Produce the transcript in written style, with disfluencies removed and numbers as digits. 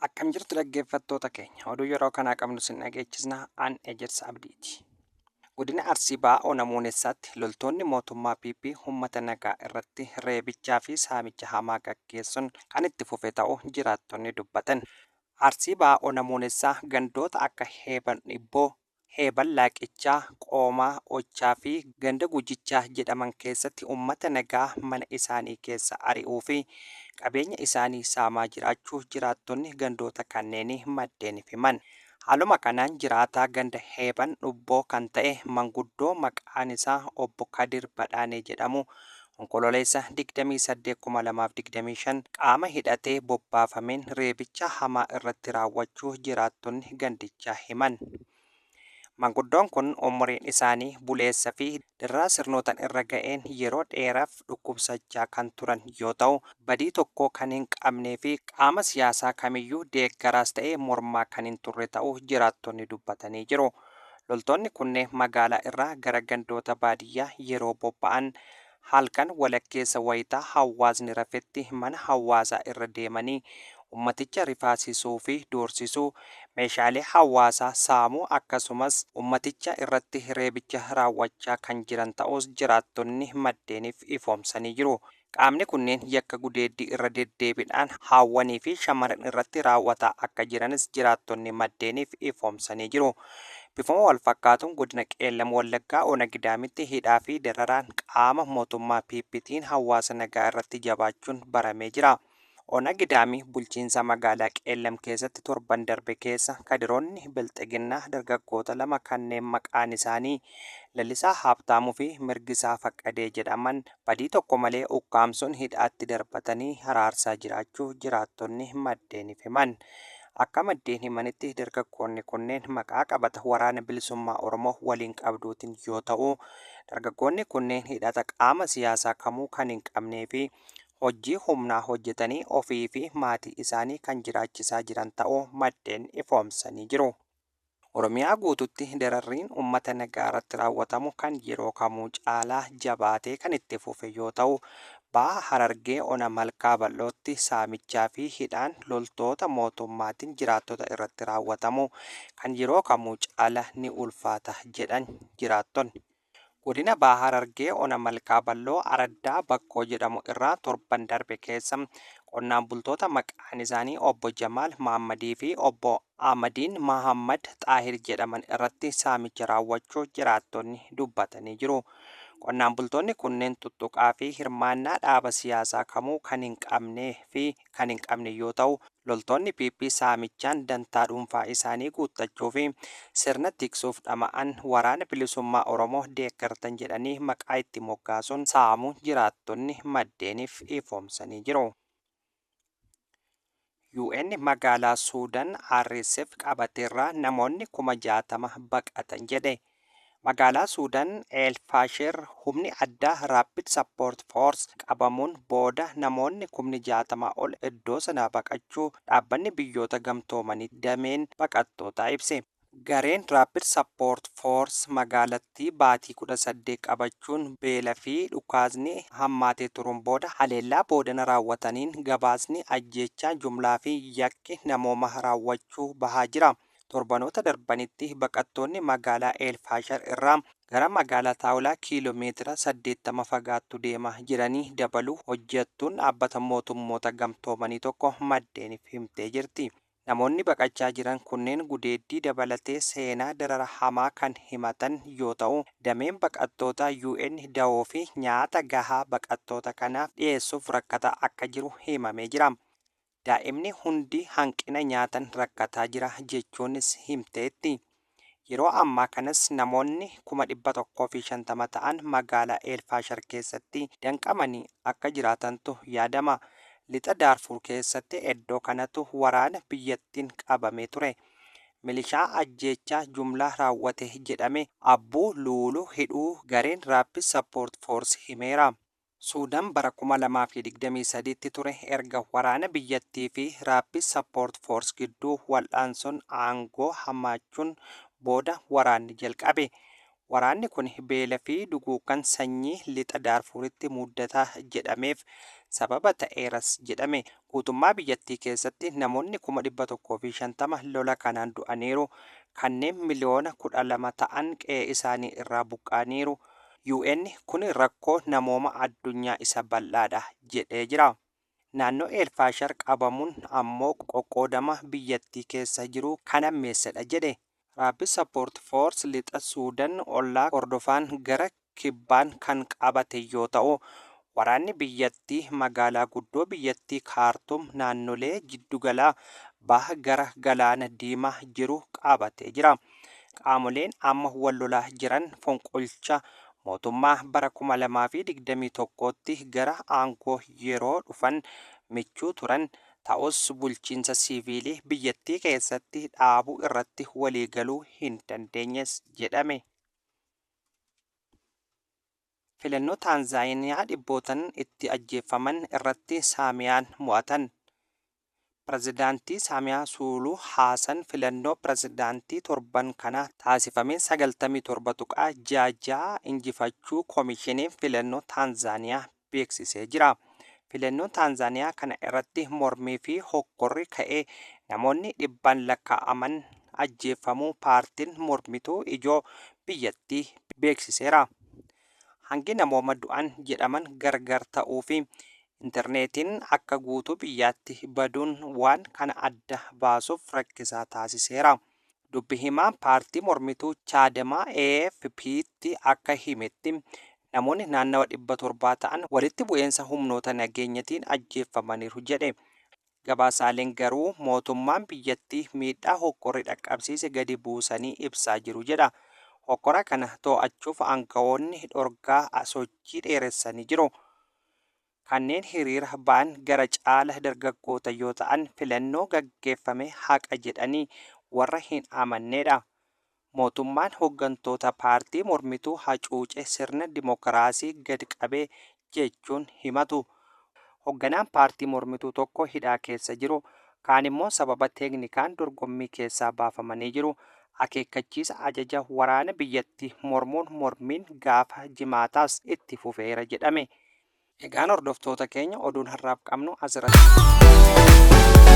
Akkam jirtu dhaggeeffattoota keenya, oduu yeroo kanaa qabnu sin dhageechisna, an Ejersa Abdiiti. Godina Arsii Bahaa Ona Muunessaatti loltoonni mootummaa PP uummata nagaa irratti reebichaa fi saamicha hamaa gaggeessuun kan itti fufe ta'uu jiraattonni dubbatan. Arsii Bahaa Ona Muunessaa gandoota akka Heeban Dhibboo, Heeban Laaqichaa, Qoomaa, Ochaa fi ganda Gujichaa jedhaman keessatti uummata nagaa mana isaanii keessaa ari'uu fi qabeenya isaanii saamaa jiraachuu jiraattonni gandoota kanneenii maddeeniif himan. Haaluma kanaan jiraataa ganda Heeban Dhubboo kan ta'e manguddoo maqaan isaa Obbo Kadir Badhaanee jedhamu Onkololeessa 28,2025 qaama hidhatee bobbaafameen reebicha hamaa irratti raawwachuu jiraattonni gandichaa himan. Manguddoon kun umuriin isaanii buleessa fi dararaa sirnootaan irra ga'een yeroo dheeraaf dhukkubsachaa kan turan yoo ta'u, badii tokko kan hin qabnee fi qaama siyaasaa kamiyyuu deeggaraas ta'e mormaa kan hin turre ta'uu jiraattonni dubbatanii jiru. Loltoonni kunneen magaalaa irraa gara gandoota baadiyyaa yeroo bobba'an halkan walakkeessa wayitaa hawaasni rafetti mana hawaasaa irra deemanii ummaticha rifaasisuu fi doorsisuu, meeshaalee hawaasaa saamuu akkasumas ummaticha irratti reebicha raawwachaa kan jiran ta'uus jiraattonni maddeeniif ifoomsanii jiru. Qaamni kunneen yakka gudeeddii irra deddeebiidhaan haawwanii fi shamarran irratti raawwataa akka jiranis jiraattonni maddeeniif ifoomsanii jiru. Bifuma wal fakkaatuun godina Qeellam Wallaggaa Ona Gidaamitti hidhaa fi dararaan qaama mootummaa PPtiin hawaasa nagaa irratti jabaachuun baramee jira. Ona Gidaamii bulchiinsa magaalaa Qeellam keessatti torban darbe keessa kadiroonni Bilxiginnaa dargaggoota lama kanneen maqaan isaanii Lalisaa Haabtaamuu fi Mirgisaa Faqqadee jedhaman badii tokko malee ukkaamsuun hidhaatti darbatanii haraarsaa jiraachuu jiraattonni maddeeniif himan. Akka maddeen himanitti dargaggoonni kunneen maqaa qabata Waraana Bilisummaa Oromoo waliin qabduutiin yoo ta'u, dargaggoonni kunneen hidhata qaama siyaasaa kamuu kan hin qabnee fi hojii humnaa hojjetanii ofii fi maatii isaanii kan jiraachisaa jiran ta'uu maddeen ifoomsanii jiru. Oromiyaa guututti dararriin uummata nagaa irratti raawwatamu kan yeroo kamuu caalaa jabaatee kan itti fufe yoo ta'u, Baha Harargee Ona Malkaa Bal'ootti saamichaa fi hidhaan loltoota mootummaatiin jiraattota irratti raawwatamu kan yeroo kamuu caala ni ulfaata jedhan jiraattonni. Godina Baha Harargee Ona Malkaa Bal'oo Araddaa Bakkoo jedhamu irraa torban darbe keessa qonnaan bultoota maqaan isaanii Obbo Jamaal Mahammadii fi Obbo Ahmadiin Mahammad Xaahir jedhaman irratti saamicha raawwachuu jiraattonni dubbatanii jiru. Qonnaan bultoonni kunneen tuttuqaa fi hirmaannaa dhaaba siyaasaa kamuu kan hin qabnee fi kan hin qabne yoo ta'u, loltoonni PP saamichaan dantaa dhuunfaa isaanii guuttachuu fi sirna tiksuuf dhama'an Waraana Bilisummaa Oromoo deeggartan jedhanii maqaa itti moggaasuun saamuu jiraattonni maddeeniif ifoomsanii jiru. UN magaalaa Suudan RSF qabateerraa namoonni 60,000 baqatan jedhe. Magaalaa Suudan El Faasher humni addaa Rapid Support Force qabamuun booda namoonni 60,000 ol iddoo sanaa baqachuu dhaabbanni biyyoota gamtoomanii dameen baqattootaa ibse. Gareen Rapid Support Force magaalattii baatii 18 qabachuun beela fi dhukaasni hammaatee turuun booda haleellaa boodana raawwataniin gabaasni ajjeechaa jumlaa fi yakki namooma raawwachuu bahaa jira. Torbanoota darbanitti baqattoonni magaalaa El Faashar irraa gara magaalaa Taawulaa kiiloo meetira 80 fagaattu deemaa jiranii dabaluu hojjettuun dhaabbata mootummoota gamtoomanii tokko maddeeniif himtee jirti. Namoonni baqachaa jiran kunneen gudeeddii dabalatee seenaa darara hamaa kan himatan yoo ta'u, dameen baqattoota UN dawoo fi nyaata gahaa baqattoota kanaaf dhiyeessuuf rakkataa akka jiru himamee jira. Daa'imni hundi hanqina nyaatan rakkataa jira jechuunis himteetti. Yeroo ammaa kanas namoonni 150,000 ta'an magaalaa El Faashar keessatti danqamanii akka jiraatantu yaadama. Lixa Daarfuur keessatti iddoo kanatu waraana biyyattiin qabamee ture. Milishaa ajjeechaa jumlaa raawwate jedhame Abbuu Luuluu hidhuu gareen Rapid Support Force himeera. Suudaan bara 2023tti ture erga waraana biyyattii fi Rapid Support Force gidduu wal'aansoon aangoo hammaachuun booda waraanni jalqabe. Waraanni kun beela fi duguuggan sanyii lixa Daarfuuritti mudata jedhameef sababa ta'eeras jedhame. Guutummaa biyyattii keessatti namoonni 150,000 lola kanaan du'aniiru. Kanneen miliyoona 12 ta'an qe'ee isaanii irraa buqqa'aniiru. UN kun rakkoo namooma addunyaa isa bal'aadha jedhee jira. Naannoo Eelfaashar qabamuun ammoo qoqqoodama biyyattii keessa jiru kan hammeessedha jedhe. Rapid Support Force lixa Suudan ollaa Kordofaan gara kibbaan kan qabate yoo ta'u, waraanni biyyattii magaalaa guddoo biyyattii Kaartum naannolee jiddugalaa baha gara galaana diimaa jiru qabatee jira. Qaamoleen amma wal lolaa jiran fonqolcha mootummaa bara 2021tti gara aangoo yeroo dhufan michuu turan, ta'us bulchiinsa siiviilii biyyattii keessatti dhaabuu irratti waliigaluu hin dandeenyes jedhame. Filannoo Taanzaaniyaa dhibbootan itti ajjeeffaman irratti Saamiyaan mo'atan. Pirezidaantii Saamiyaa Suuluu Haasan filannoo pirezidaantii torban kana taasifameen 97.66 injifachuu Komishiniin Filannoo Taanzaaniyaa beeksisee jira. Filannoo Taanzaaniyaa kana irratti mormii fi hokkorri ka'ee namoonni dhibbaan lakkaa'aman ajjeefamuu paartiin mormituu ijoo biyyattii beeksiseera. Hangi namooma du'an jedhaman gargar ta'uu fi intarneetiin akka guutuu biyyaatti baduun waan kana adda baasuuf rakkisaa taasiseera. Dubbi himaan paartii mormituu Chaadamaa AFP'tti akka himetti namoonni naannawa 700 ta'an walitti bu'iinsa humnoota nageenyatiin ajjeeffamaniiru jedhe. Gabaasaaleen garuu mootummaan biyyattii miidhaa hokkorri dhaqqabsiise gadi buusanii ibsaa jiru jedha. Hokkora kana to'achuuf aangawoonni dhorgaa sochii dheeressanii jiru. Kanneen hiriira ba'an gara caala dargaggoota yoo ta'an filannoo gaggeeffame haqa jedhanii warra hin amannedha. Mootummaan hooggantoota paartii mormituu hacuuce sirna dimokiraasii gad qabee jechuun himatu. Hoogganaan paartii mormituu tokko hidhaa keessa jiru, kaan immoo sababa teeknikaan dorgommii keessaa baafamanii jiru. Akeekkachiisa ajaja waraana biyyattii mormuun mormiin gaafa jimaataas itti fufeera jedhame. Egaan hordoftoota keenya oduun har'aaf qabnu asirratti.